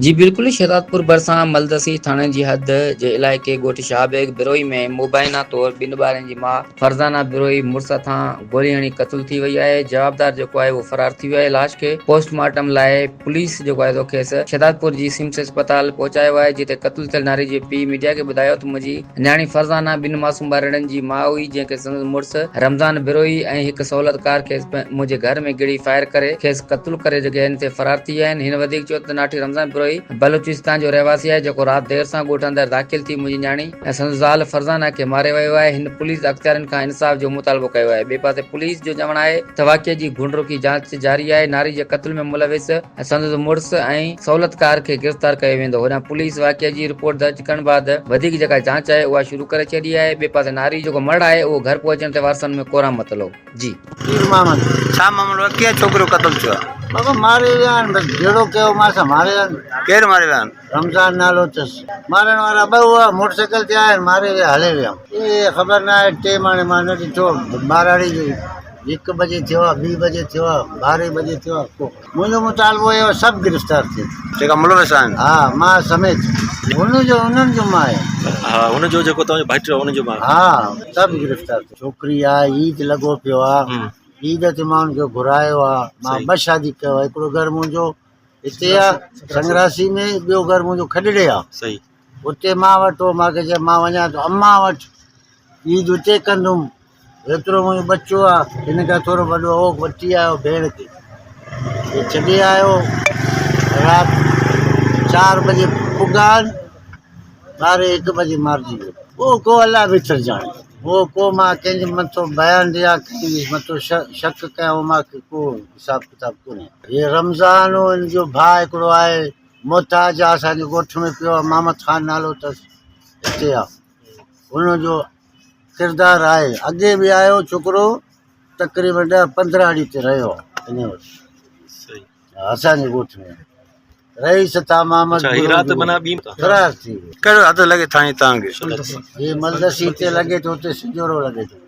جي بلڪل شهدادپور ڀرسان ملدسي ٿاڻي جي حد جي علائقي ڳوٺ شاهه بيگ بروهي ۾ مبينا طور ٻن ٻارن جي ماء فرزانه بروهي مڙس هٿان گولي هڻي قتل ٿي وئي آهي جوابدار جيڪو آهي اهو فرار ٿي ويو آهي لاش کي پوسٽ مارٽم لاء پوليس جيڪو آهي سو کيس شهدادپور جي سمس اسپتال پهچايو آهي جتي قتل ٿيل ناري جي پيء ميڊيا کي ٻڌايو ته منهنجي نياڻي فرزانه ٻن معصوم ٻارڙن جي ماء هئي جنهن کي سندس مڙس رمضان بروهي ۽ هڪ سهولتڪار کيس منهنجي گهر ۾ گهڙي فائر ڪري کيس قتل ڪري جيڪي آهن سي فرار ٿي ويا آهن. هن وڌيڪ چيو ته ناٺي رمضان بروهي بلوچستان جو رهواسي آهي جيڪو رات دير سان ڳوٺ اندر داخل ٿي منهنجي نياڻي ۽ سندس زال فرزانه کي ماري ويو آهي. هن پوليس اختيارين کان انصاف جو مطالبو ڪيو آهي. ٻئي پاسي پوليس جو چوڻ آهي ته واقعي جي گهڻ رخي جاچ جاري آهي ناري جي قتل ۾ ملوث سندس مڙس ۽ سهولتڪار کي گرفتار ڪيو ويندو. هوڏانهن پوليس واقعي جي رپورٽ درج ڪرڻ بعد وڌيڪ جيڪا جاچ آهي اها شروع ڪري ڇڏي آهي. ٻئي پاسي ناري جو جيڪو مڙهه آهي اهو گهر پهچڻ تي وارثن ۾ ڪورام متل هو. جي. پير محمد. ڇا معاملو آهي ڪيئن ڇوڪرو قتل ٿيو آهي؟ بابا ماري ويا آهن بس جهيڙو ڪيو مانس ماري ويا آهن. ڪير ماري ويا آهن؟ رمضان نالو اٿس مارڻ وارا ٻه هئا موٽر سائيڪل تي آيا آهن ماري ويا هلي ويا. اي خبر نه آهي ٽيم هاڻي مان نه ڏٺو ٻاراڙي جو هڪ بجي ٿيو آهي ٻي بجي ٿيو آهي ٻارهين بجي ٿيو آهي ڪو منهنجو مطالبو اهو سڀ گرفتار ٿين. جيڪا ملوث آهن. ها مان سميت هن جو انهن جو مان آهيان. ها هن جو جيڪو توهان جو ڀائٽيو آهي ان جو مان. ها سڀ گرفتار ٿين. ڇوڪري آهي عيد لڳو پيو آهي عيد تي مان ان کي گهرايو آهي مان ٻه شادي ڪيو آهي هڪڙو گهر منهنجو هتي آهي سنگراسي ۾ ٻيو گهر منهنجو کڏڙي آهي صحيح. اتي مان وٽ هو مان کي چيو مان وڃان ٿو امان وٽ عيد اتي ڪندم ايترو منهنجو ٻچو آ هن کان ٿورو وڏو هو وٺي آيو ڀيڻ کي هي ڇڏي آيو رات چار بجي پڳان ٻارهين هڪ بجي مارجي ويو اهو ڪو الله بهتر ڄاڻي اهو ڪو مان ڪنهن جي مٿو بيان ڏيان ڪنهن جي مٿو شڪ ڪيان اهو مان کي ڪو حساب ڪتاب ڪونهي هي رمضان هو هن جو ڀاء هڪڙو آهي محتاج آ اسان جي ڳوٺ ۾ پيو آ محمد خان نالو اٿس هتي آ هن جو ڪردار آهي اڳي به آيو ڇوڪرو تقريبن ڏهه 15 ڏينهن تي رهيو آهي ان وٽ اسان جي ڳوٺ ۾ رئيس عطا محمد اڇا هي رات معنيٰ ٻي فرار ٿي ويو. ڪهڙو حد لڳي ٿاڻي تان کي؟ هي ملدسي هتي لڳي ٿو اتي سنجهورو لڳي ٿو.